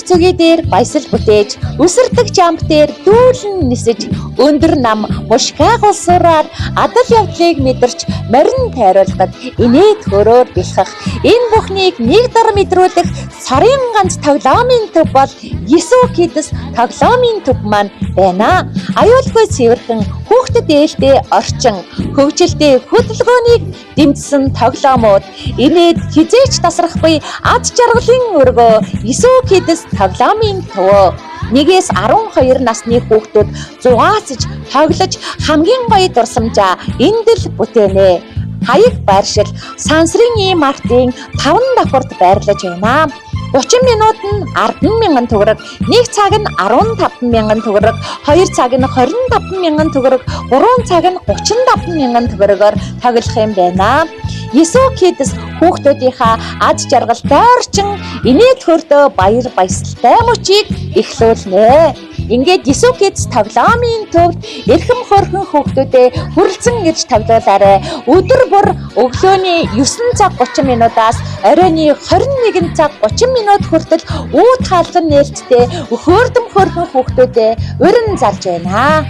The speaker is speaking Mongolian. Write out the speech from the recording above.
цөги дээр баясал бүтээж, үсэрдэг жамп дээр дүүлэн нисэж, өндөр нам мушгаа голсуураар адал явдлыг мэдэрч морин тайруулахад инээд хөрөөр бэлхэх. Энэ бүхнийг нэг дор мэдрүүлэх цорын ганц тоглоомын төв бол Есү Кидс тоглоомын төв маань байна. Аюулгүй цэвэрхэн хүүхдэд ээлтэй орчин, хөгжилтэй хөдөлгөөнийг дэмжсэн тоглоомууд инээд хэзээ ч тасрахгүй ад жаргалын өргөө Есү Кидс тоглоомын төв. 1-ээс 12 насны хүүхдүүд зугаацаж, тоглож хамгийн гоё дурсамжаа энд л бүтээнэ. Хаяг байршил Сансрын ийм мартын 5 давхарт байрлаж байна. 30 минут нь 10 мянган төгрөг, 1 цаг нь 15 мянган төгрөг, 2 цаг нь 25 мянган төгрөг, 3 цаг нь 35 мянган төгрөгөөр тоглох юм байна. Есү Кидс хүүхдүүдийнхаа ад жаргалтай орчин, инээд хөрдөө баяр баясгалтай мөчийг эхлүүлнэ. Ингээд Есү Кидс тоглоомын төвд эрхэм хөөрхөн хүүхдүүдээ хүрэлцэн ирж тоглоулаарай. Өдөр бүр өглөөний 9 цаг 30 минутаас оройн 21 цаг 30 минут хүртэл үүд хаалган нээлттэй хөөрдөм хөөрхөн хүүхдүүдээ урин залж байна.